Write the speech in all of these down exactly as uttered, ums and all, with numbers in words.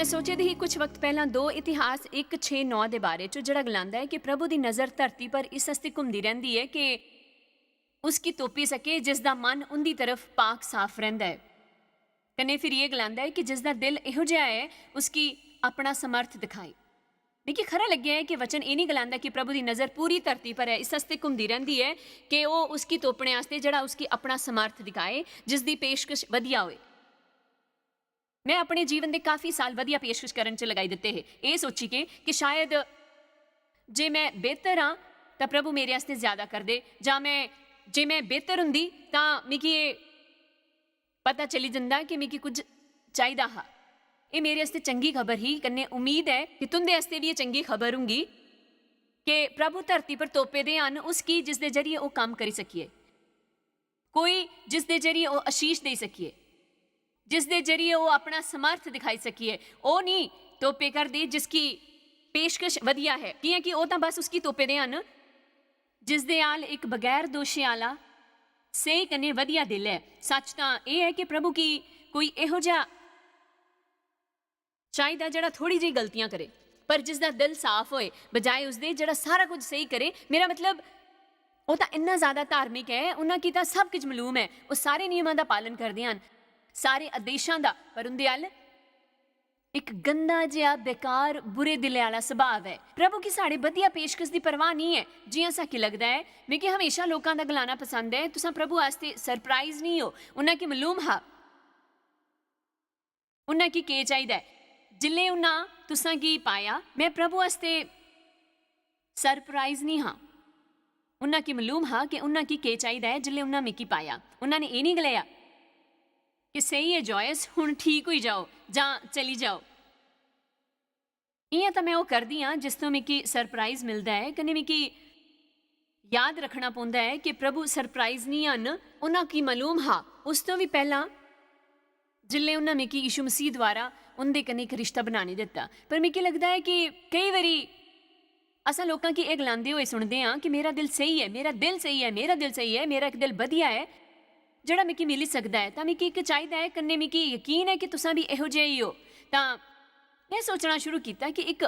में सोचे दी ही कुछ वक्त पैह्लां दो इतिहास इक छे नौ दे बारे च, जेह्ड़ा गलांदा ऐ कि प्रभु दी नजर धरती पर इस आस्तै घुमदी रैंह्दी ऐ कि उसगी तोपी सके जिसदा मन उंदी तरफ पाक साफ रैंह्दा ऐ। कन्नै फिर एह् गलांदा ऐ कि जिसदा दिल एहो जेहा ऐ, उसगी अपना समर्थ दिखाए। मिगी खरा लग्गेआ ऐ कि वचन एह् निं गलांदा कि प्रभु दी नजर पूरी धरती पर ऐ, इस आस्तै घुमदी रैंह्दी ऐ कि ओह् उसगी तोपने आस्तै जेह्ड़ा उसगी अपना समर्थ दिखाए, जिसदी पेशकश बधिया होए। में अपने जीवन दे काफी साल बधिया पेशकश करन च लगाई दित्ते हे, एह् सोची के कि शायद जे में बेहतर आं तां प्रभु मेरे आस्तै ज्यादा करदे, जां में, जे में बेहतर हुंदी तां मिगी एह् पता चली जंदा कि मिगी कुछ चाहिदा हा। एह् मेरे आस्तै चंगी खबर ही, कन्नै उम्मीद ऐ कि तुं'दे आस्तै बी एह् चंगी खबर होंगी कि प्रभु धरती पर तोपे दे हन उसगी जिसदे जरिए ओह् कम्म करी सकिए, कोई जिसदे जरिए ओह् आशीष देई सकिए, जिसदे जरिए ओह् अपना समर्थ दिखाई सकिए। ओह् निं तोपे करदे जिसकी पेशकश बधिया ऐ, कि'यां कि ओह् तां बस उसगी तोपे दे हन जिसदे आल इक बगैर दोशे आह्ला, स्हेई कन्नै बधिया दिल ऐ। सच्च तां एह् ऐ कि प्रभु गी कोई एहो जेहा चाहिदा जेह्ड़ा थोड़ी जेही गलतियां करे, पर जिसदा दिल साफ होए, बजाए उसदे जेह्ड़ा सारा कुछ स्हेई करे। मेरा मतलब, ओह् तां इन्ना ज्यादा धार्मिक ऐ, उन्ना गी तां सब कुछ मालूम ऐ, ओह् सारे नियमां दा पालन करदे हन, सारे आदेशां दा, पर उं'दे अल इक गंदा जेहा, बेकार, बुरे दिलै आह्ला सुभाव ऐ। प्रभु गी साढ़े बधिया पेशकश दी परवाह निं ऐ। जि'यां असां गी लगदा ऐ, मिगी हमेशा लोकां दा गलाना पसंद ऐ, "तुसां प्रभु आस्तै सरप्राइज निं ओ।" उन्ना गी मालूम हा उन्ना गी केह् चाहिदा ऐ। जिसलै उन्ना तुसां गी पाया, में प्रभु आस्तै सरप्राइज निं हा। उन्ना गी मालूम हा कि उन्ना गी केह् चाहिदा ऐ। जिसलै उन्ना मिगी पाया, उन्ना ने एह् निं गलाया कि "स्हेई ऐ जॉयस, हुन ठीक होई जाओ जां चली जाओ।" इ'यां तां में ओह् करदी आं जिस तो मिगी सरप्राइज मिलदा ऐ, कन्नै मिगी याद रक्खना पौंदा ऐ कि प्रभु सरप्राइज निं हन। उन्ना गी मालूम हा उस तो बी पैह्लां, जिसलै उन्ना मिगी यीशु मसीह द्वारा उं'दे कन्नै इक रिश्ता बनाने दित्ता। पर मिगी लगदा ऐ कि केई बारी असां लोकां गी एह् गलांदे होए सुनदे आं कि "मेरा दिल स्हेई ऐ, मेरा दिल स्हेई ऐ, मेरा दिल स्हेई ऐ, मेरा इक दिल बधिया ऐ, जेह्ड़ा मिगी मिली सकदा ऐ, तां मिगी इक चाहिदा ऐ।" कन्नै मिगी यकीन ऐ कि तुसां बी एहो जेह् ही ओ। तां में सोचना शुरू कीता कि इक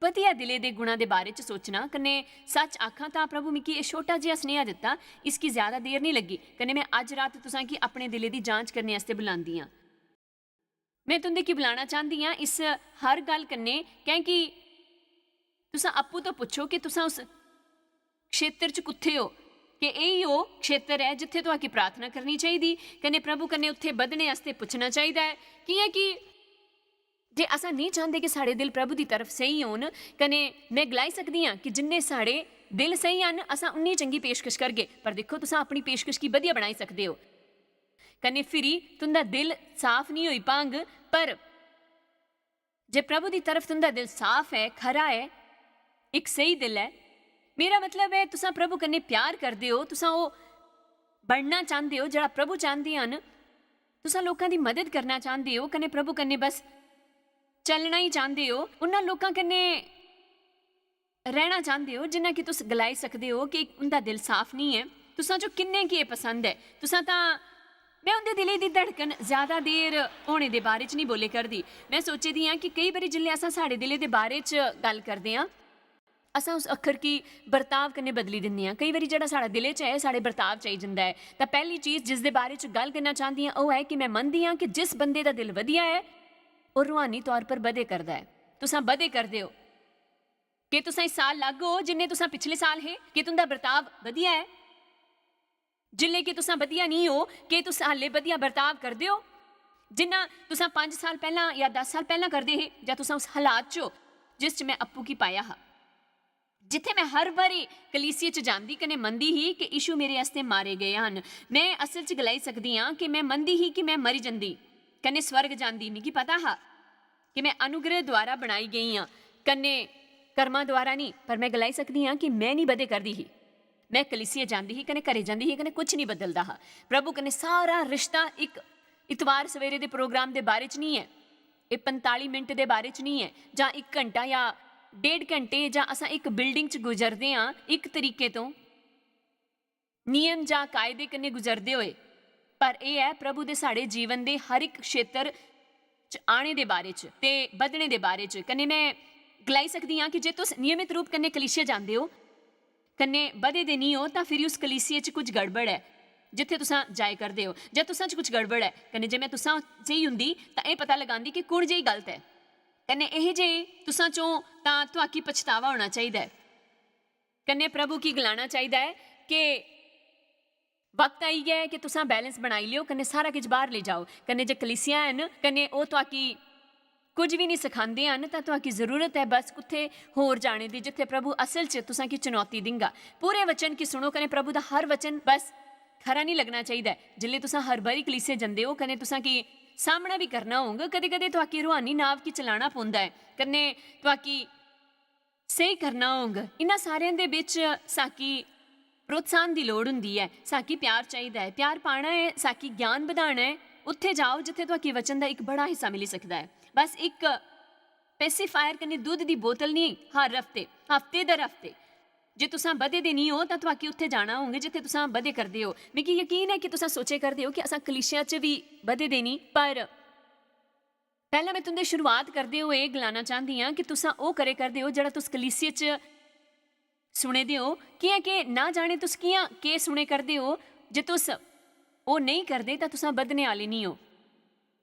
बधिया दिलै दे गुणां दे बारे च सोचना। कन्नै सच्च आखां तां प्रभु मिगी एह् छोटा जेहा सनेहा दित्ता, इसगी ज्यादा देर निं लग्गी। कन्नै में अज्ज रात तुसां गी अपने दिलै दी जांच करने आस्तै बुलांदी आं। में तुं'दे गी बुलाना चांह्दी आं इस हर गल्ल कन्नै, कैंह् कि तुसां आपूं तो पुच्छो कि तुसां उस क्षेत्र च कुत्थै ओ, कि एही ओह् क्षेत्र ऐ जित्थै तुआकी प्रार्थना करनी चाहिदी, कन्नै प्रभु कन्नै उत्थै बधने आस्तै पुच्छना चाहिदा ऐ, कि'यां कि जे असां नेईं चांह्दे कि साढ़े दिल प्रभु दी तरफ स्हेई होन, कन्नै में गलाई सकदी आं कि जिन्ने साढ़े दिल स्हेई हन, असां उन्नी चंगी पेशकश करगे। पर दिक्खो, तुसां अपनी पेशकश गी बधिया बनाई सकदे ओ। कन्नै फिरी तुं'दा दिल साफ निं होई पांग, पर जे प्रभु दी तरफ तुं'दा दिल साफ ऐ, खरा ऐ, इक स्हेई दिल ऐ, मेरा मतलब ऐ, तुसां प्रभु कन्नै प्यार करदे ओ, तुसां ओह् बनना चांह्दे ओ जेह्ड़ा प्रभु चांह्दे हन, तुसां लोकां दी मदद करना चांह्दे ओ, कन्नै प्रभु कन्नै बस चलना ही चांह्दे ओ, उन्हां लोकां कन्नै रैह्ना चांह्दे ओ जिन्ना कि तुस गलाई सकदे ओ कि उं'दा दिल साफ निं ऐ। तुसां चो किन्ने गी एह् पसंद ऐ? तुसां तां, में उं'दे दिलै दी धड़कन ज्यादा देर होने दे बारे च निं बोले करदी। में सोचे दी आं कि केई बारी जिसलै असां साढ़े दिलै दे बारे च गल्ल करदे आं, असां उस अक्खर गी बर्ताव कन्नै बदली दिन्ने आं। केई बारी जेह्ड़ा साढ़ा दिलै च ऐ, साढ़े बर्ताव च आई जंदा ऐ। तां पैह्ली चीज जिस दे बारे च गल्ल करना चांह्दी आं, ओह् ऐ कि में मनदी आं कि जिस बंदे दा दिल बधिया ऐ, ओह् रूहानी तौर पर बधे करदा ऐ। तुसां बधे करदे ओ। केह् तुसां इस साल अलग ओ जिन्ने तुसां पिछले साल हे? केह् तुं'दा बर्ताव बधिया ऐ? जिसलै कि तुसां बधिया निं ओ, केह् तुस हाले बधिया बर्ताव करदे ओ जिन्ना तुसां पंज साल पैह्लां जां दस साल पैह्लां करदे हे? जां तुसां उस हालात च ओ जिस च में आपूं गी पाया हा, जित्थै में हर बारी कलीसिया च जांदी कन्नै मनदी ही कि यीशु मेरे आस्तै मारे गे हन? में असल च गलाई सकदी आं कि में मनदी ही कि में मरी जंदी कन्नै स्वर्ग जांदी। मिगी पता हा कि में अनुग्रह द्वारा बनाई गेई आं, कन्नै कर्मां द्वारा निं, पर में गलाई सकदी आं कि में निं बधे करदी ही। में कलीसिया जांदी ही कन्नै घरै जंदी ही कन्नै कुछ निं बदलदा हा। प्रभु कन्नै सारा रिश्ता इक इतवार सवेरे दे प्रोग्राम दे बारे च निं ऐ, एह् पंजताली मिंट दे बारे च निं ऐ, जां इक घंटा जां डेढ़ घंटे, जां असां इक बिल्डिंग च गुजरदे आं इक तरीके तो नियम जां कायदे कन्नै गुजरदे होए, पर एह् ऐ प्रभु दे साढ़े जीवन दे हर इक क्षेत्र च आने दे बारे च ते बधने दे बारे च। कन्नै में गलाई सकदी आं कि जे तुस नियमित रूप कन्नै कलीसिया जांदे ओ, कन्नै बधे दे निं ओ, तां फिरी उस कलीसिया च कुछ गड़बड़ ऐ। जित्थै तुसां जाए करदे ओ जां तुसां च कुछ गड़बड़ ऐ, कन्नै जे में तुसां जेही हुंदी तां एह् पता लगांदी कि कुण जेही गलत ऐ। कन्नै एह् जे तुसां चों तां तुआकी पछतावा होना चाहिदा ऐ। कन्नै प्रभु गी गलाना चाहिदा ऐ कि वक्त आई गेआ ऐ कि तुसां बैलेंस बनाई लियो, कन्नै सारा किश बाहर लेई जाओ। कन्नै जे कलीसिया हैन, कन्नै ओह् तुआकी कुछ बी निं सखांदे हन, तां तुआकी जरूरत ऐ बस कुत्थै होर जाने दी, जित्थै प्रभु असल च तुसां गी चुनौती दिंगा। पूरे वचन गी सुनो, कन्नै प्रभु दा हर वचन बस खरा निं लगना चाहिदा ऐ। जिसलै तुसां हर बारी कलीसिया जंदे ओ, कन्नै तुसां गी सामना बी करना होग, कदें-कदें तुआकी रूहानी नाव गी चलाना पौंदा ऐ, कन्नै तुआकी स्हेई करना होग। इन्हां सारें दे बिच साकी प्रोत्साहन दी लोड़ हुंदी ऐ। साकी प्यार चाहिदा ऐ, प्यार पाना ऐ, साकी ज्ञान बधाना ऐ। उत्थै जाओ जित्थै तुआकी वचन दा इक बड़ा हिस्सा मिली सकदा ऐ। बस इक पेसिफायर कन्नै दुद्ध दी बोतल निं, हर हफ्ते, हफ्ते दर हफ्ते। जे तुसां बधे दे निं ओ, तां तुआकी उत्थै जाना होग जित्थै तुसां बधे करदे ओ। मिगी यकीन ऐ कि तुसां सोचे करदे ओ कि असां कलीसिया च बी बधे दे निं, पर पैह्लें में तुं'दे शुरुआत करदे होए एह् गलाना चांह्दी आं कि तुसां ओह् करे करदे ओ जेह्ड़ा तुस कलीसिया च सुने दे ओ, कि'यां के ना जाने तुस कि'यां केह् सुने करदे ओ, जे तुस ओह् नेईं करदे तां तुसां बधने आह्ले निं ओ।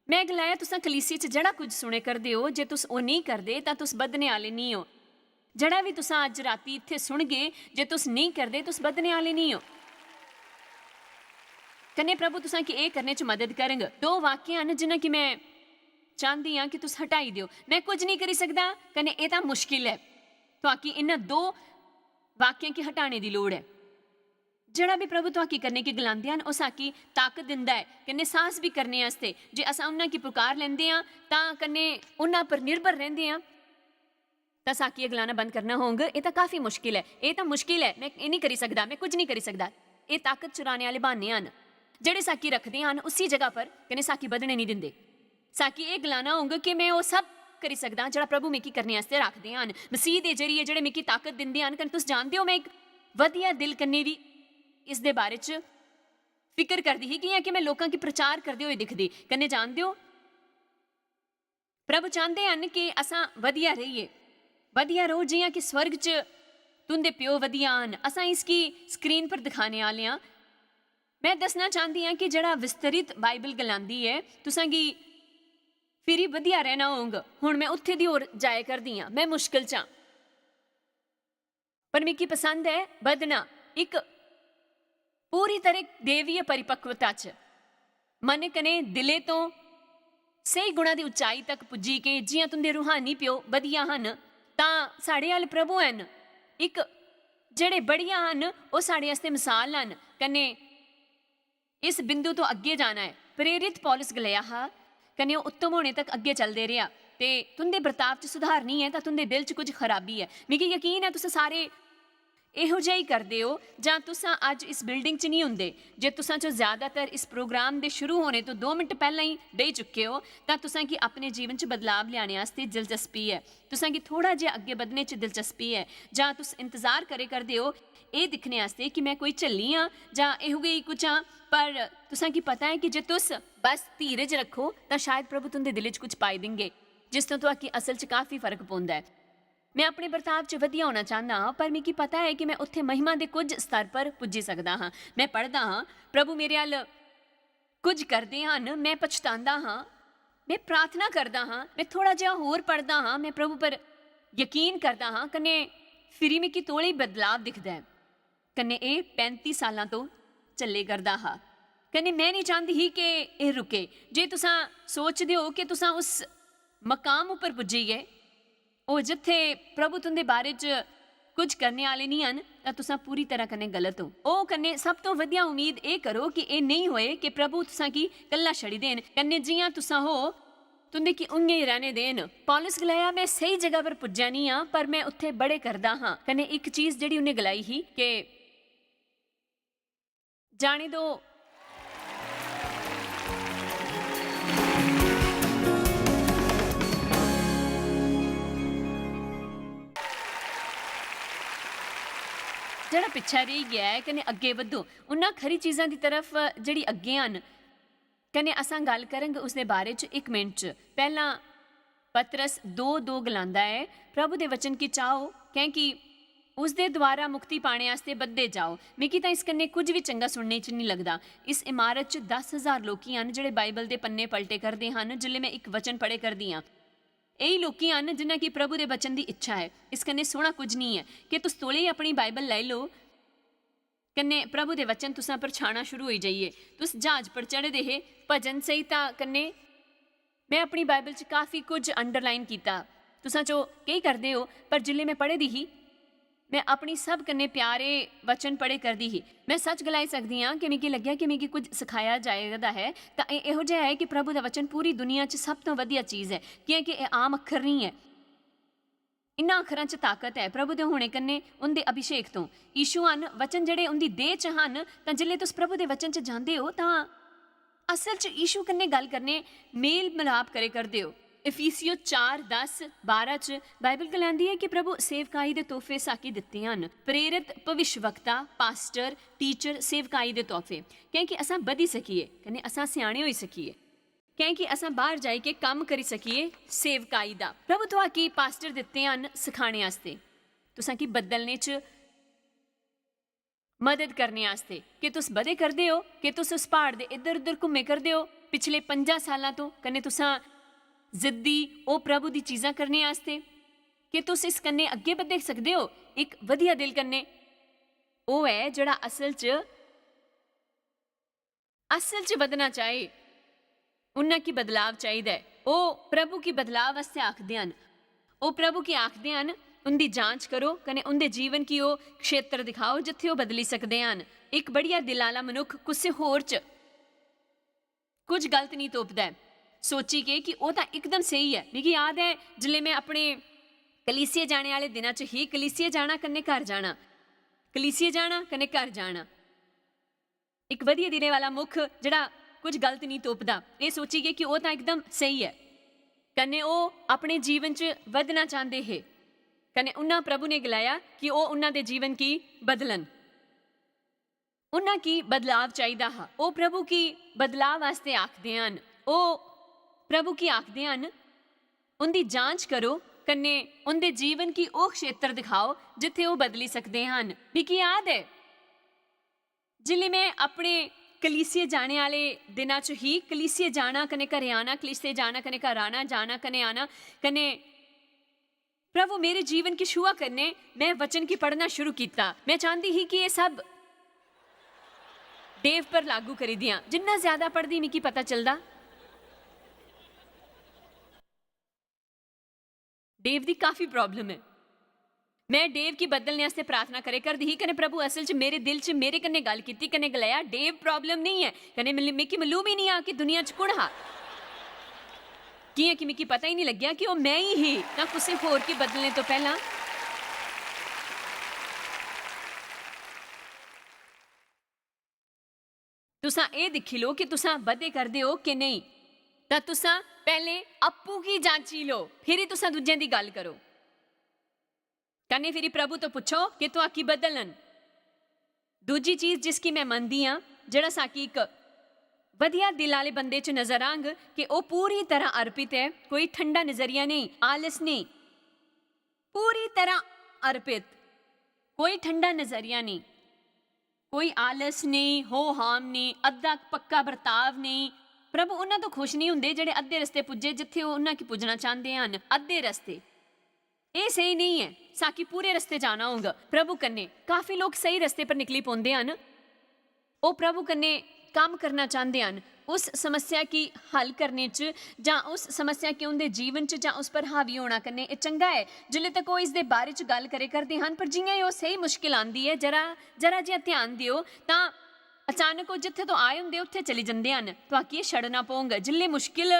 में गलाया, तुसां कलीसिया च जेह्ड़ा कुछ सुने करदे ओ, जे तुस ओह् नेईं करदे तां तुस बधने आह्ले निं ओ। जेह्ड़ा बी तुसां अज्ज राती इत्थै सुनगे, जे तुस नेईं करदे, तुस बधने आह्ले निं ओ। कन्नै प्रभु तुसां गी एह् करने च मदद करग। दो वाक्य हन जिन्हां गी में चांह्दी आं कि तुस हटाई देओ। में कुछ नेईं करी सकदा, कन्नै एह् तां मुश्किल ऐ। तुआकी इन्हां दो वाक्यें गी हटाने दी लोड़ ऐ। जेह्ड़ा बी प्रभु तुआकी करने गी गलांदे हन, ओह् साकी ताकत दिंदा ऐ, कन्नै साहस बी करने आस्तै। जे असां उन्हां गी पुकार लैंदे आं, तां कन्नै उन्हां पर निर्भर रैंह्दे आं, तां साकी एह् गलाना बंद करना होंग, "एह् तां काफी मुश्किल ऐ, एह् तां मुश्किल ऐ, में एह् निं करी सकदा, में कुछ निं करी सकदा।" एह् ताकत चुराने आह्ले ब्हान्ने हन, जेह्ड़े साकी रखदे हन उसी जगह पर, कन्नै साकी बधने निं दिंदे। साकी एह् गलाना होंग कि में ओह् सब करी सकदा जेह्ड़ा प्रभु मिगी करने आस्तै रखदे हन। मसीह दे जरिए जेह्ड़े मिगी ताकत दिंदे हन, कन्नै तुस जानदे ओ, में इक बधिया दिल कन्नै बी इस दे बारे च फिकर करदी ही, कि'यां कि में लोकां गी प्रचार करदे होए दिखदी। कन्नै जानदे ओ, प्रभु चांह्दे हन कि असां बधिया रहिए, बधिया रहो, जि'यां कि स्वर्ग च तुं'दे प्यो बधिया हन। असां इसगी स्क्रीन पर दिखाने आह्ले आं। में दस्सना चांह्दी आं कि जेह्ड़ा विस्तृत बाइबल गलांदी ऐ, तुसां गी फिरी बधिया रैह्ना होंग। हुन में उत्थै दी होर जाया करदी आं, में मुश्कल च आं। पर मिगी पसंद ऐ बधना इक पूरी तरह देवीय परिपक्वता च, मन कन्नै दिलै तो स्हेई गुणा दी उचाई तक पुज्जी के जि'यां तुं'दे रूहानी प्यो बधिया हन, तां साढ़े अल प्रभु हन, इक जेह्ड़े बढ़िया हन, ओह् साढ़े आस्तै मसाल हन। कन्नै इस बिंदु तो अग्गें जाना ऐ। प्रेरित पौलुस गलाया हा, कन्नै ओह् उत्तम होने तक अग्गें चलदे रेहा। ते तुं'दे बर्ताव च सुधार निं ऐ, तां तुं'दे दिल च कुछ खराबी ऐ। मिगी यकीन ऐ, तुस सारे एहो जेहा ही करदे ओ, जां तुसां अज्ज इस बिल्डिंग च निं होंदे। जे तुसां चों ज्यादातर इस प्रोग्राम दे शुरू होने तो दो मिंट पैह्लें ही देई चुके ओ, तां तुसां गी अपने जीवन च बदलाव लेआने आस्तै दिलचस्पी ऐ। तुसां गी थोह्ड़ा जेहा अग्गें बधने च दिलचस्पी ऐ, जां तुस इंतजार करे करदे ओ एह् दिक्खने आस्तै कि में कोई झल्ली आं जां एहो जेही कुछ आं, पर तुसां गी पता ऐ कि जे तुस बस धीरज रक्खो, तां शायद प्रभु तुं'दे दिलै च कुछ पाई देंगे, जिस तो तुआकी असल च काफी फर्क पौंदा ऐ। में अपने बर्ताव च बधिया होना चांह्दा हां, पर मिगी पता ऐ कि में उत्थै महिमा दे कुछ स्तर पर पुज्जी सकदा हां। में पढ़दा हां, प्रभु मेरे अल कुछ करदे हन, में पछतांदा हां, में प्रार्थना करदा हां, में थोह्ड़ा जेहा होर पढ़दा हां, में प्रभु पर यकीन करदा हां, कन्नै फिरी मिगी तौले बदलाव दिखदा ऐ। कन्नै एह् पैंती साल्लां तो चल्ले करदा हा। कन्नै में निं चांह्दी ही कि एह् रुके। जे तुसां सोचदे ओ कि तुसां उस मकाम उप्पर पुज्जी गे ओ, जित्थै प्रभु तुं'दे बारे च कुछ करने आह्ले निं हन, तां तुसां पूरी तरह कन्नै गलत ओ। ओ, कन्नै सब तो बधिया उम्मीद एह् करो कि एह् नेईं होए कि प्रभु तुसां गी कल्ला छड़ी देन। कन्नै जि'यां तुसां हो, तुं'दे गी उ'यां ही रैह्ने देन। पौलुस गलाया, "में स्हेई जगह पर पुज्जेआ निं आं, पर में उत्थै बड़े करदा हां।" कन्नै इक चीज जेह्ड़ी उ'न्नै गलाई ही कि जाने दो। जेह्ड़ा पिच्छें रेही गेआ ऐ, कन्नै अग्गें बधो। उन्ना खरी चीजां दी तरफ जेह्ड़ी अग्गें हन, कन्नै असां गल्ल करंग उसदे बारे च इक मिंट च। पैह्लां पतरस दो दो गलांदा ऐ, "प्रभु दे वचन गी चाहो, कैंह् कि उसदे द्वारा मुक्ति पाने आस्तै बधदे जाओ।" मिगी तां इस कन्नै कुछ बी चंगा सुनने च निं लगदा। इस इमारत च दस हजार लोकी हन जेह्ड़े बाइबल दे पन्ने पलटे करदे हन जिसलै में इक वचन पढ़े करदी आं। एही लोकी हन जिन्ना कि प्रभु दे वचन दी इच्छा ऐ। इस कन्नै सोह्ना कुछ निं ऐ कि तुस तौले गै अपनी बाइबल लेई लो, कन्नै प्रभु दे वचन तुसां पर छाना शुरू होई जाइए। तुस ज्हाज पर चढ़े दे हे, भजन संहिता कन्नै। में अपनी बाइबल च काफी कुछ अंडरलाइन कीता। तुसां चो केई करदे ओ, पर जिसलै में पढ़े दी ही, में अपनी सब कन्नै प्यारे वचन पढ़े करदी ही। में सच गलाई सकदी आं कि मिगी लग्गेआ कि मिगी कुछ सखाया जाए करदा ऐ, तां एह् एहो जेहा ऐ कि प्रभु दा वचन पूरी दुनिया च सब तों बधिया चीज ऐ, कि'यां कि एह् आम अक्खर निं ऐ। इन्ना अक्खरां च ताकत ऐ प्रभु दे होने कन्नै, उं'दे अभिषेक तों। यीशु हन, वचन जेह्ड़े उं'दी देह् च हन, तां जिसलै तुस प्रभु दे वचन च जांदे ओ, तां असल च यीशु कन्नै गल्ल करने, मेल मलाप करे करदे ओ। इफिसियो चार दस बारां च बाइबल गलांदी ऐ कि प्रभु सेवकाई दे तोहफे साकी दित्ते हन, प्रेरित भविष्यवक्ता, पास्टर, टीचर, सेवकाई दे तोहफे, कैंह् कि असां बधी सकिए, कन्नै असां स्याने होई सकिए, कैंह् कि असां बाह्र जाई के कम्म करी सकिए सेवकाई दा। प्रभु तुआकी पास्टर दित्ते हन सखाने आस्तै, तुसां की बदलने च मदद करने आस्तै। के तुस बधे करदे ओ? के तुस उस प्हाड़ दे इद्धर उद्धर घूमे करदे ओ पिछले पंजां सालां तों, कन्नै तुसां जिद्दी ओ प्रभु दी चीजां करने आस्तै? के तुस इस कन्नै अग्गें बधे सकदे ओ इक बधिया दिल कन्नै? ओह् ऐ जेह्ड़ा असल च, असल च बधना चाहे। उन्ना की बदलाव चाहिदा ऐ। ओह् प्रभु की बदलाव आस्तै आखदे हन। ओह् प्रभु की आखदे हन, "उं'दी जांच करो कन्नै उं'दे जीवन की ओह् क्षेत्र दिखाओ जित्थै ओह् बदली सकदे हन।" इक बढ़िया दिल आह्ला मनुक्ख कुसै होर च कुछ गलत निं तोपदा ऐ, सोची के कि ओह् तां इकदम स्हेई ऐ। मिगी याद ऐ, जिसलै में अपने कलीसिया जाने आह्ले दिनां च ही, कलीसिया जाना कन्नै घर जाना, कलीसिया जाना कन्नै घर जाना। इक बधिया दिलै वाला मुख जेह्ड़ा कुछ गलत निं तोपदा, एह् सोची के कि ओह् तां इकदम स्हेई ऐ, कन्नै ओह् अपने जीवन च बधना चांह्दे हे, कन्नै उन्ना प्रभु ने गलाया कि ओह् उन्ना दे जीवन की बदलन। उन्ना की बदलाव चाहिदा हा। ओह् प्रभु की बदलाव आस्तै आखदे हन। ओह् प्रभु की आखदे हन, "उं'दी जांच करो, कन्नै उं'दे जीवन की ओह् क्षेत्र दिखाओ जित्थै ओह् बदली सकदे हन।" मिगी याद ऐ, जिसलै में अपने कलीसिया जाने आह्ले दिनां च ही, कलीसिया जाना कन्नै घरै आना, कलीसिया जाना कन्नै घर आना, जाना कन्नै आना, कन्नै प्रभु मेरे जीवन की छुआ करने, में वचन की पढ़ना शुरू कीता। में चांह्दी ही कि एह् सब डेव पर लागू करी दियां। जिन्ना ज्यादा पढ़दी, मिगी पता चलदा, डेव दी काफी प्रॉब्लम ऐ। में डेव की बदलने आस्तै प्रार्थना करे करदी ही, कन्नै प्रभु असल च मेरे दिल च मेरे कन्नै गल्ल कीती, कन्नै गलाया, "डेव प्रॉब्लम नेईं ऐ।" कन्नै मिल-, मिगी मालूम ही निं हा कि दुनिया च कु'न हा, कि'यां कि मिगी पता ही निं लग्गेआ कि ओह् में ही ही, तां कुसै होर की बदलने तो पैह्लां। तुसां एह् दिक्खी लो कि तुसां बधे करदे ओ कि नेईं। तां तुसां पैह्लें अप्पू गी जांची लो, फिरी तुसां दूजें दी गल्ल करो। कन्नै फिरी प्रभु तो पुच्छो कि तुआकी बदलन। दूजी चीज जिसकी में मनदी आं, जेह्ड़ा साकी इक बधिया दिल आह्ले बंदे च नजर आंग कि ओह् पूरी तरह अर्पित ऐ, कोई ठंडा नजरिया नेईं, आलस नेईं, पूरी तरह अर्पित, कोई ठंडा नजरिया नेईं, कोई आलस नेईं, हो हाम नेईं, अद्धा पक्का बर्ताव नेईं। प्रभु उन्हां तो खुश नेईं हुंदे जेह्ड़े अद्धे रस्ते पुज्जे जित्थे ओह् उन्हां की पुज्जना चांह्दे हन। अद्धे रस्ते, एह् स्हेई नेईं ऐ। साकी पूरे रस्ते जाना होग प्रभु कन्नै। काफी लोक स्हेई रस्ते पर निकली पौंदे हन। ओह् प्रभु कन्नै कम्म करना चांह्दे हन। उस समस्या की हल करने च जां उस समस्या की उं'दे जीवन च जां उस पर हावी होना कन्नै एह् चंगा ऐ। जिसले तक ओह् इसदे बारे च गल्ल करे करदे हन, पर जि'यां गै ओह् स्हेई मुश्किल आंदी ऐ, जरा, जरा जि'यां ध्यान देओ, तां अचानक ओह् जित्थे तो आए होंदे उत्थे चली जंदे हन। तुआकी एह् छड़ना पौंग। जिसले मुश्किल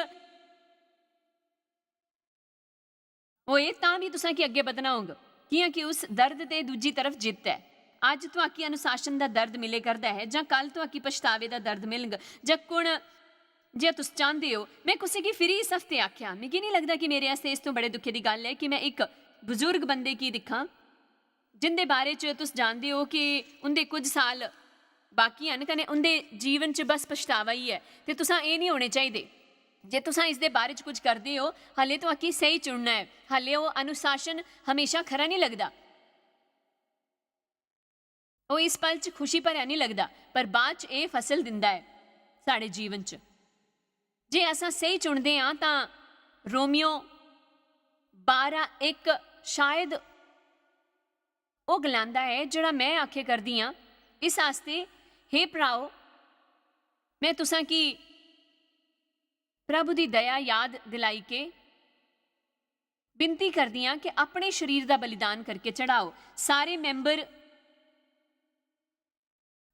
होए, तां बी तुसां की अग्गें बधना होग, कि'यां कि उस दर्द ते दूजी तरफ जित्त ऐ। अज्ज तुआकी अनुशासन दा दर्द मिले करदा ऐ, जां कल तुआकी पछतावे दा दर्द मिलग, जां कुण जे तुस चांह्दे ओ। में कुसै गी फिरी इस हफ्ते आखेआ, मिगी निं लगदा कि मेरे आस्तै इस तों बड़े दुखे दी गल्ल ऐ कि में इक बजुर्ग बंदे गी दिक्खां, जिंदे बारे च तुस जानदे ओ कि उं'दे कुछ साल बाकी हन, कन्नै उं'दे जीवन च बस पछतावा ही ऐ। ते तुसां एह् निं होने चाहिदे। जे तुसां इसदे बारे च कुछ करदे ओ, हाले तुआकी स्हेई चुनना ऐ। हाले ओह् अनुशासन हमेशा खरा निं लगदा। ओह् इस पल च खुशी भरेआ निं लगदा, पर बाद च एह् फसल दिंदा ऐ साढ़े जीवन च। जे असां स्हेई चुनदे आं, तां रोमियो बारां इक, शायद ओह् गलांदा ऐ, जेह्ड़ा में आखे करदी आं। इस आस्ते, हे भ्राओ, में तुसां की प्रभु दी दया याद दिलाई के विनती करदी आं कि अपने शरीर दा बलिदान करके चढ़ाओ। सारे मैंबर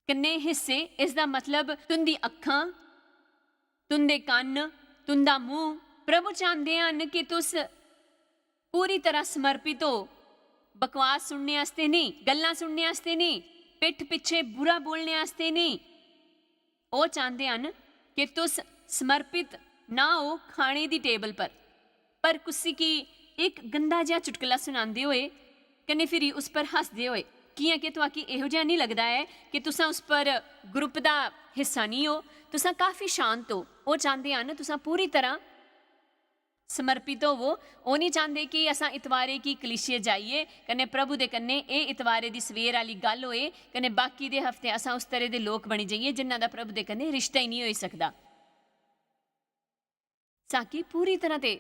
कन्नै हिस्से, इसदा मतलब तुं'दी अक्खां, तुं'दे कन्न, तुं'दा मूंह। प्रभु चांह्दे हन कि तुस पूरी तरह समर्पित हो। बकवास सुनने आस्तै नेईं, गल्लां सुनने आस्तै नेईं, पिट्ठ पिच्छे बुरा बोलने आस्तै नेईं। ओह् चांह्दे हन कि तुस समर्पित ना हो खाने दी टेबल पर, पर कुसी की इक गंदा जेहा चुटकला सुनांदे होए, कन्नै फिरी उस पर हसदे होए। कि'यां के तुआकी एहो जेहा निं लगदा ऐ कि तुसां उस पर ग्रुप दा हिस्सा निं हो, तुसां काफी शांत हो। ओह् चांह्दे हन तुसां पूरी तरह समर्पित होवो। ओह् निं चांह्दे कि असां इतवारे की कलीसिया जाइये कन्नै प्रभु दे कन्नै एह् इतवारे दी सवेर आह्ली गल्ल होए, कन्नै बाकी दे हफ्ते असां उस तरह दे लोक बनी जाइये जिन्ना दा प्रभु दे कन्नै रिश्ता ही निं होई सकदा। साकी पूरी तरह ते,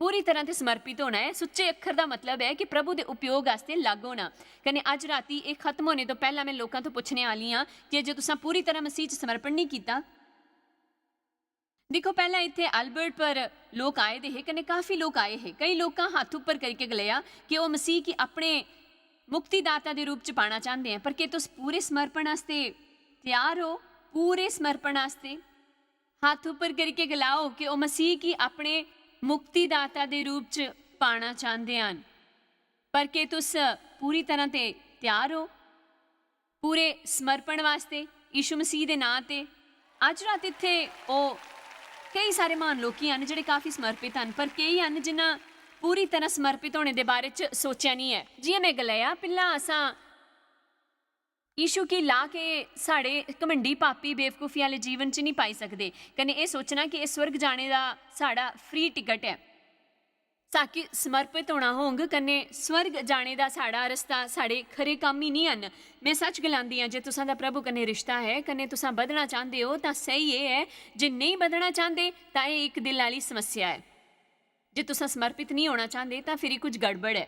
पूरी तरह ते समर्पित होना ऐ। सुच्चे अक्खर दा मतलब ऐ कि प्रभु दे उपयोग आस्तै लग्ग होना। कन्नै अज्ज राती एह् खत्म होने तो पैह्ला में लोकां तो पुच्छने आह्ली आं कि जे तुसां पूरी तरह मसीह च समर्पण निं कीता, दिक्खो, पैह्लें इत्थै अल्बर्ट पर लोक आए दे हे, कन्नै काफी लोक आए हे। कई लोकां हत्थ उप्पर करियै गलाया कि ओह् मसीह गी अपने मुक्तिदाता दे रूप च पाना चांह्दे हैं, पर केह् तुस पूरे समर्पण आस्तै त्यार ओ? पूरे समर्पण आस्तै हत्थ उप्पर करियै गलाओ कि ओह् मसीह गी अपने मुक्तिदाता दे रूप च पाना चांह्दे हन। पर केह् तुस पूरी तरह ते त्यार ओ? पूरे समर्पण वास्ते यीशु मसीह दे नां ते। अज्ज रात इत्थे ओह् केई सारे महान लोकी हन जेह्ड़े काफी समर्पित हन, पर केई हन जिन्ना पूरी तरह समर्पित होने दे बारे च सोचेआ निं ऐ। जि'यां में गलाया, पैह्लां असां यीशु गी ला के साढ़े घमंडी, पापी, बेवकूफी आह्ले जीवन च निं पाई सकदे, कन्नै एह् सोचना कि एह् स्वर्ग जाने दा साढ़ा फ्री टिकट ऐ। साकी समर्पित होना होंग, कन्नै स्वर्ग जाने दा साढ़ा रस्ता, साढ़े खरे कम्म ही निं हन। में सच गलांदी आं, जे तुसां दा प्रभु कन्नै रिश्ता ऐ, कन्नै तुसां बधना चांह्दे ओ, तां स्हेई एह् ऐ, जे नेईं बधना चांह्दे, तां एह् इक दिल आह्ली समस्या ऐ। जे तुसां समर्पित निं होना चांह्दे, तां फिरी कुछ गड़बड़ ऐ।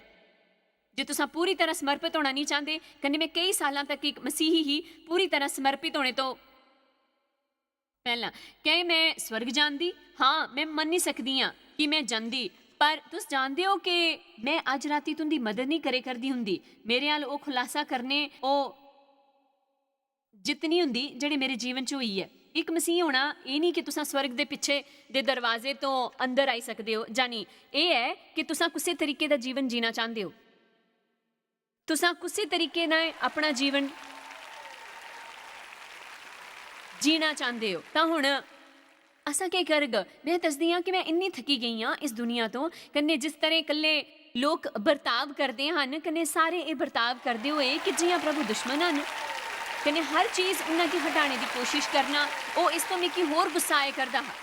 जे तुसां पूरी तरह समर्पित होना निं चांह्दे, कन्नै में केई सालां तक इक मसीही ही, पूरी तरह समर्पित होने तो पैह्लां, क्या में स्वर्ग जांदी? हां, में मन्नी सकदी आं कि में जंदी। पर तुस जानदे ओ कि में अज्ज राती तुं'दी मदद निं करे करदी हुंदी। मेरे अल ओह् खुलासा करने, ओह् जित्त निं हुंदी जेह्ड़ी मेरे जीवन च होई ऐ। इक मसीह होना एह् निं कि तुसां स्वर्ग दे पिच्छे दे दरवाजे तो अंदर आई सकदे ओ, जानी एह् ऐ कि तुसां कुसै तरीके दा जीवन जीना चांह्दे ओ। तुसां कुसै तरीके नै अपना जीवन जीना चांह्दे ओ, तां हुन असां केह् करग? में दसदी आं कि में इन्नी थकी गेई आं इस दुनिया तो, कन्नै जिस तरह कल्ले लोक बर्ताव करदे हन, कन्नै सारे एह् बर्ताव करदे होए कि जि'यां प्रभु दुश्मन हन, कन्नै हर चीज उन्ना गी हटाने दी कोशिश करना, ओह् इस तो मिगी होर गुस्सा आए करदा हा।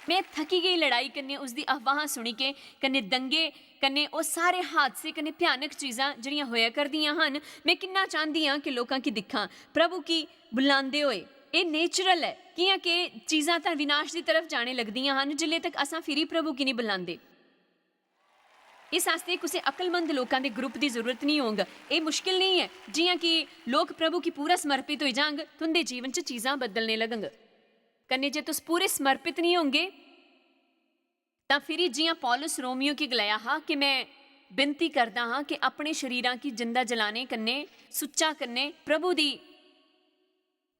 में थकी गेई लड़ाई कन्नै उसदी अफवाहां सुनी के, कन्नै दंगे, कन्नै ओह् सारे हादसे, कन्नै भयानक चीजां जेह्ड़ियां होया करदियां हन। में किन्ना चांह्दी आं कि लोकां गी दिक्खां प्रभु गी बुलांदे होए। एह् नेचुरल ऐ, कि'यां के चीजां तां विनाश दी तरफ जाने लगदियां हन जिल्ले तक असां फिरी प्रभु गी निं बुलांदे। इस आस्तै कुसै अकलमंद लोकां दे ग्रुप दी जरूरत निं होंग। एह् मुश्किल नेईं ऐ। जि'यां कि लोक प्रभु गी पूरा समर्पित होई जांग, तुं'दे जीवन च चीजां बदलने लगंग। कन्नै जे तुस पूरे समर्पित निं होंगे, तां फिरी जि'यां पौलुस रोमियो गी गलाया हा कि में विनती करदा हां कि अपने शरीरां गी जिंदा जलाने कन्नै सुच्चा कन्नै प्रभु दी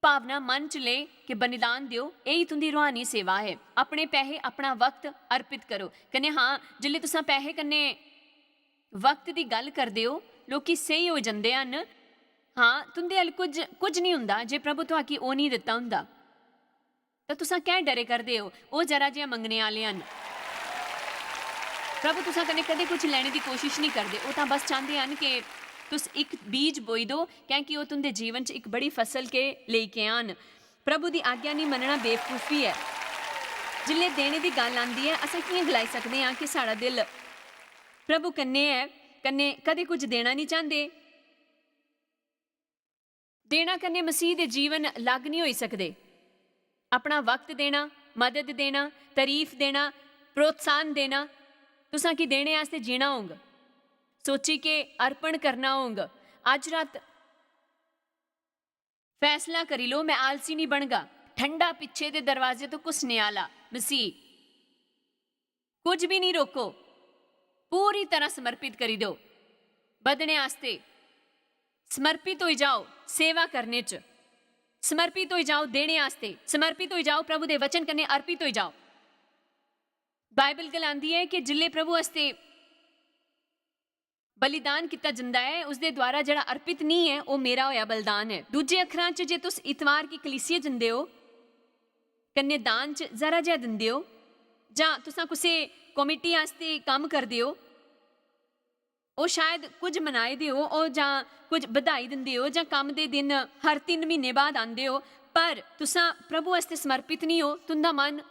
भावना मन च ले के बलिदान देओ, एही तुं'दी रूहानी सेवा ऐ। अपने पैहे, अपना वक्त अर्पित करो। कन्नै हां, जिसलै तुसां पैहे कन्नै वक्त दी गल्ल करदे ओ, लोकी स्हेई होई जंदे हन। हां, तुं'दे अल कुछ, कुछ निं हुंदा जे प्रभु तुआकी ओह् निं दित्ता हुंदा। तां तुसां कैं डरे करदे ओ? ओह् जरा जिहा मंगने आह्ले हन। प्रभु तुसां कन्नै कदें कुछ लैने दी कोशिश निं करदे, ओह् तां बस चांह्दे हन कि तुस इक बीज बोई दो, क्योंकि ओह् तुं'दे जीवन च इक बड़ी फसल के लेई के आन। प्रभु दी आज्ञा निं मन्नना बेवकूफी ऐ। जिसलै देने दी गल्ल आंदी ऐ, असें कि'यां गलाई सकदे आं कि साढ़ा दिल प्रभु कन्नै ऐ, कन्नै कदें कुछ देना निं चांह्दे? देना कन्नै मसीह दे जीवन लग्ग निं होई सकदे। अपना वक्त देना, मदद देना, तारीफ देना, प्रोत्साहन देना, तुसां की देने आस्तै जीना होंग। सोची के अर्पण करना होंग। अज्ज रात फैसला करी लो, मैं आलसी निं बनगा। ठंडा पिच्छे दे दरवाजे तो घुसने आह्ला मसीह। कुछ भी निं रोको, पूरी तरह समर्पित करी दो। बधने आस्तै समर्पित होई जाओ, सेवा करने च समर्पित होई जाओ, देने आस्तै समर्पित होई जाओ, प्रभु दे वचन कन्नै अर्पित होई जाओ। बाइबल गलांदी ऐ कि जिल्ले प्रभु आस्तै बलिदान कित्ता जंदा ऐ, उसदे द्वारा जेह्ड़ा अर्पित निं ऐ, ओह् मेरा होया बलिदान ऐ। दूजे अक्खरां च, जे तुस इतवार गी कलीसिया जंदे ओ, कन्नै दान च जरा जेहा दिंदे ओ, जां तुसां कुसै कमेटी आस्तै कम्म करदे ओ, ओह् शायद कुछ मनाए दे ओ, ओह् जां कुछ बधाई दिंदे ओ, जां कम्म दे दिन हर तिन्न म्हीने बाद आंदे ओ, पर तुसां प्रभु आस्तै समर्पित निं ओ, तुं'दा मन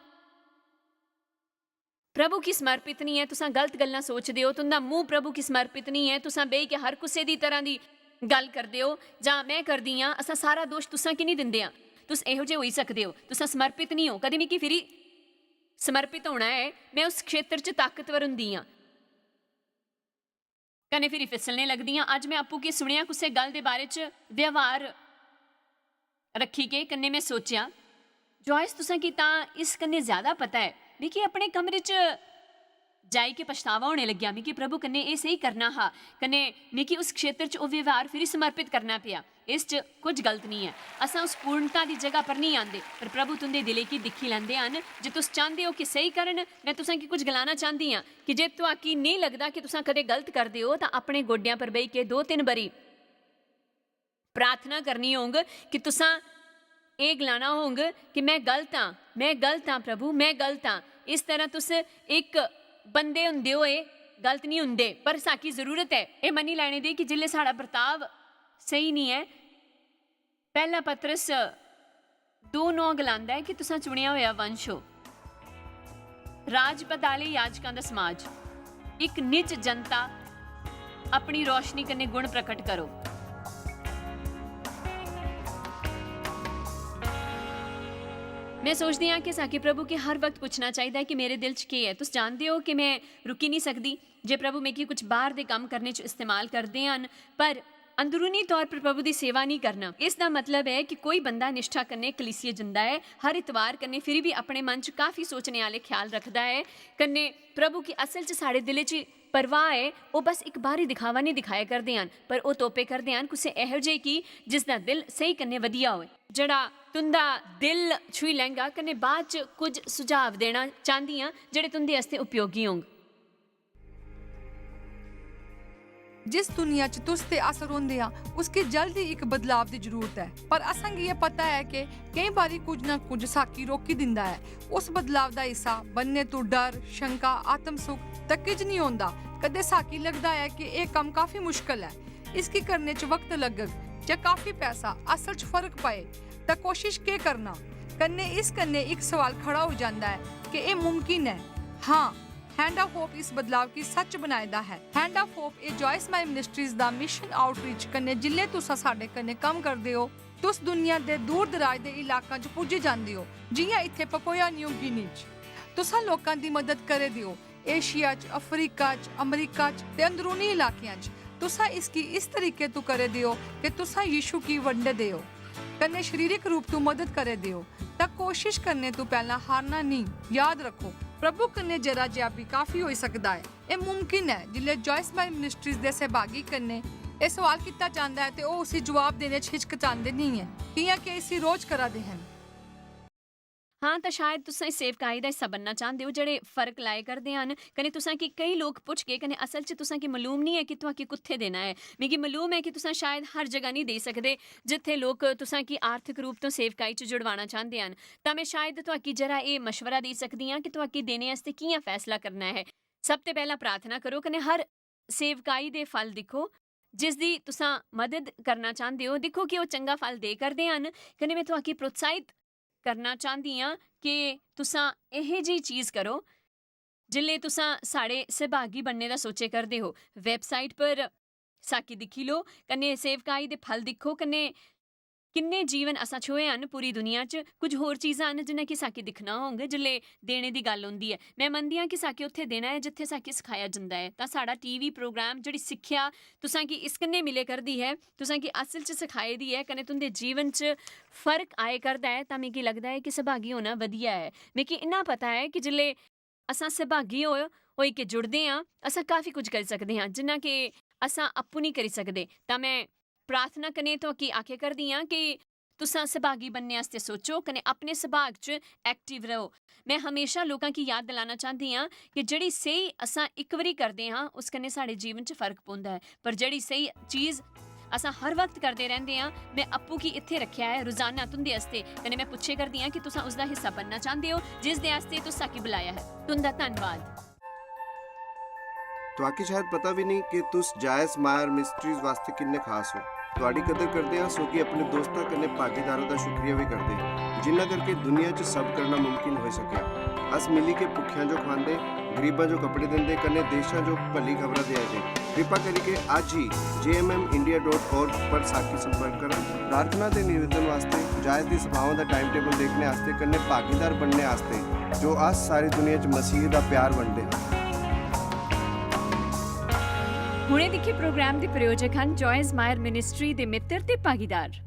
प्रभु गी समर्पित निं ऐ, तुसां गलत गल्लां सोचदे ओ, तुं'दा मूंह प्रभु गी समर्पित निं ऐ, तुसां बेही के हर कुसै दी तरह दी गल्ल करदे ओ, जां में करदी आं, असां सारा दोश तुसां की निं दिंदे आं। तुस एहो जे होई सकदे ओ, तुसां समर्पित निं ओ। कदें मिगी फिरी समर्पित होना ऐ, में उस क्षेत्र च ताकतवर होंदी आं। कन्नै फिरी फिसलने लगदी आं। अज्ज में आपूं की सुनेआ, कुसै गल्ल दे बारे च व्यवहार रक्खी के कन्नै में सोचेआ, "जॉयस, तुसां की तां इस कन्नै ज्यादा पता ऐ। मिगी अपने कमरे च जाई के पछतावा होने लग्गेआ। मिगी प्रभु कन्नै एह् स्हेई करना हा, कन्नै मिगी उस क्षेत्र च ओह् व्यवहार फिरी समर्पित करना पेआ।" इस च कुछ गलत निं ऐ। असां उस पूर्णता दी जगह पर निं आंदे, पर प्रभु तुं'दे दिलै गी दिक्खी लैंदे हन। जे तुस चांह्दे ओ कि स्हेई करन, में तुसां गी कुछ गलाना चांह्दी आं कि जे तुआकी नेईं लगदा कि तुसां कदें गलत करदे ओ, तां अपने गोड्डेआं पर बेही के दो तिन्न बारी प्रार्थना करनी होंग कि तुसां एह् गलाना होंग कि "में गलत आं, में गलत आं प्रभु, में गलत आं।" इस तरह तुस इक बंदे होंदे होए गलत निं होंदे, पर साकी जरूरत ऐ एह् मन्नी लैने दी कि जिसलै साढ़ा बर्ताव स्हेई निं ऐ। पैह्ला पतरस दो नौ गलांदा ऐ कि तुसां चुनेआ होया वंश ओ, राजपद आह्ले याजकां दा समाज, इक निज जनता, अपनी रोशनी कन्नै गुण प्रकट करो। में सोचदी आं कि साकी प्रभु गी हर वक्त पुच्छना चाहिदा ऐ कि मेरे दिल च केह् ऐ। तुस जानदे ओ कि में रुकी निं सकदी जे प्रभु मिगी कुछ बाह्र दे कम्म करने च इस्तेमाल करदे हन, पर अंदरूनी तौर पर प्रभु दी सेवा निं करना। इस दा मतलब ऐ कि कोई बंदा निश्ठा कन्नै कलीसिया जंदा ऐ हर इतवार, कन्नै फिर भी अपने मन च काफी सोचने आह्ले ख्याल रखदा ऐ, कन्नै प्रभु गी असल च साढ़े दिलै च परवाह ऐ। ओह् बस इक बाहरी दिखावा निं दिखाया करदे हन, पर ओह् तोपे करदे हन कुसै एहो जेह् गी जिसदा दिल स्हेई कन्नै वधिया होऐ, जेह्ड़ा तुं'दा दिल छुई लैंगा, कन्नै बाद च कुछ सुझाव देना चांह्दी आं जेह्ड़े तुं'दे आस्तै उपयोगी होंग। जिस दुनिया च तुस ते अस रौंह्दे आं, उसगी जल्द ही इक बदलाव दी जरूरत ऐ। पर असेंगी एह् पता ऐ कि केईं बारी कुछ ना कुछ साकी रोकी दिंदा ऐ। उस बदलाव दा हिस्सा बनने तों डर, शंका, आत्मसुख ते किश निं होंदा। कदें साकी लगदा ऐ कि एह् कम्म काफी मुश्कल ऐ, इसगी करने च वक्त लग्गग जां काफी पैसा असल च फर्क पए, तां कोशिश केह् करना? कन्नै इस कन्नै इक सवाल खड़ा होई जंदा ऐ कि एह् मुमकिन ऐ? हां, हैंड ऑफ होप इस बदलाव गी सच बनाए दा ऐ। हैंड ऑफ होप एह् जॉयस माई मिनिस्ट्रीज दा मिशन आउटरीच कन्नै जिल्लै तुस साढ़े कन्नै कम्म करदे ओ, तुस दुनिया दे दूर दराज दे इलाकां च पुज्जी जंदे ओ, जि'यां इत्थै पपोया न्यू गिनी च। तुस लोकां दी मदद करै दे ओ, एशिया च, अफ्रीका च, अमरीका च ते अंदरूनी इलाकें च। तुस इसगी इस तरीके तू करै दे ओ कि तुस यीशु गी बंडै दे ओ, कन्नै शरीरक रूप तू मदद करै दे ओ, तां कोशिश करने तू पैह्लां हारना नेईं। याद रक्खो, प्रभु कन्नै जरा जेहा बी काफी होई सकदा ऐ। एह् मुमकिन ऐ जिसलै जॉयस माई मिनिस्ट्रीज दे सहभागी कन्नै एह् सवाल कीता जंदा ऐ ते ओह् उसी जवाब देने च हिचकचांदे नेईं ऐ, कि'यां कि इसी रोज करा दे हन। हां, तां शायद तुस इस सेवकाई दा हिस्सा बनना चांह्दे ओ जेह्ड़े फर्क लाए करदे हन, कन्नै तुसां गी केई लोक पुच्छगे, कन्नै असल च तुसां गी मालूम निं ऐ कि तुआं गी कुत्थै देना ऐ। मिगी मालूम ऐ कि तुसां शायद हर जगह निं देई सकदे जित्थै लोक तुसां गी आर्थिक रूप तो सेवकाई च जुड़वाना चांह्दे हन, तां में शायद तुआं गी जरा एह् मशवरा देई सकदी आं कि तुआं गी देने आस्तै कि'यां फैसला करना ऐ। सब ते पैह्ला प्रार्थना करो कन्नै हर सेवकाई दे फल दिक्खो। जिस दी तुसां मदद करना चांह्दे ओ, दिक्खो कि ओह् चंगा फल दे करदे हन। कन्नै में तुआकी प्रोत्साहित करना चांह्दी आं कि तुसां एह् जेही चीज करो। जिसलै तुसां साढ़े सहभागी बनने दा सोचे करदे हो, वैबसाइट पर साकी दिक्खी लो, कन्नै सेवकाई दे फल दिक्खो, कन्नै किन्ने जीवन असां छुए हन पूरी दुनिया च। कुछ होर चीजां न जि'नें कि साकी दिक्खना होंग जिसलै देने दी गल्ल होंदी ऐ। में मनदी आं कि साकी उत्थै देना ऐ जित्थै साकी सखाया जंदा ऐ। तां साढ़ा टीवी प्रोग्राम, जेह्ड़ी सिक्खेआ, तुसां गी इस कन्नै मिले करदी ऐ, तुसां गी असल च सखाई दी ऐ, कन्नै तुं'दे जीवन च फर्क आए करदा ऐ, तां मिगी लगदा ऐ कि सभागी होना वधिया ऐ। मिगी इन्ना पता ऐ कि जिसलै असां सभागी होए होई के जुड़दे आं, असां काफी कुछ करी सकदे आं जिन्ना कि असां आपूं नेईं करी सकदे। तां में प्रार्थना कन्नै तुआकी आखे करदी आं कि तुसां सभागी बनने आस्तै सोचो कन्नै अपने सभाग च एक्टिव रहो। में हमेशा लोकां गी याद दिलाना चांह्दी आं कि जेह्ड़ी स्हेई असां इक बारी करदे आं, उस कन्नै साढ़े जीवन च फर्क पौंदा ऐ, पर जेह्ड़ी स्हेई चीज असां हर वक्त करदे रैंह्दे आं, में आपूं गी इत्थै रक्खेआ ऐ रोजाना तुं'दे आस्तै, कन्नै में पुच्छे करदी आं कि तुसां उसदा हिस्सा बनना चांह्दे ओ, जिस दे आस्तै तुस साकी बुलाया ऐ। तुं'दा धन्नवाद। तुआकी शायद पता बी नेईं कि तुस जायस मायर मिस्ट्रीज वास्तै किन्ने खास ओ। तुआडी कदर करदे आं, सोगी अपने दोस्तां कन्नै भागीदारां दा शुक्रिया बी करदे, जिन्ना करके दुनिया च सब करना मुमकिन होई सकेआ। अस मिली के भुक्खेआं जो खुआंदे, गरीबां जो कपड़े दिंदे, कन्नै देशां जो भली खबरां देआ दे। कृपा करियै अज्ज ही J M M India dot org पर साकी संपर्क करा। प्रार्थना ते निवेदन वास्तै, जायस दी सभाओं दा टाइम टेबल देखने आस्तै, कन्नै भागीदार बनने आस्तै, जो अस सारी दुनिया च मसीह दा प्यार बंडदे हां। हुणे दिक्खे प्रोग्राम दे प्रायोजक हन जॉयस मायर मिनिस्ट्री दे मित्र ते भागीदार।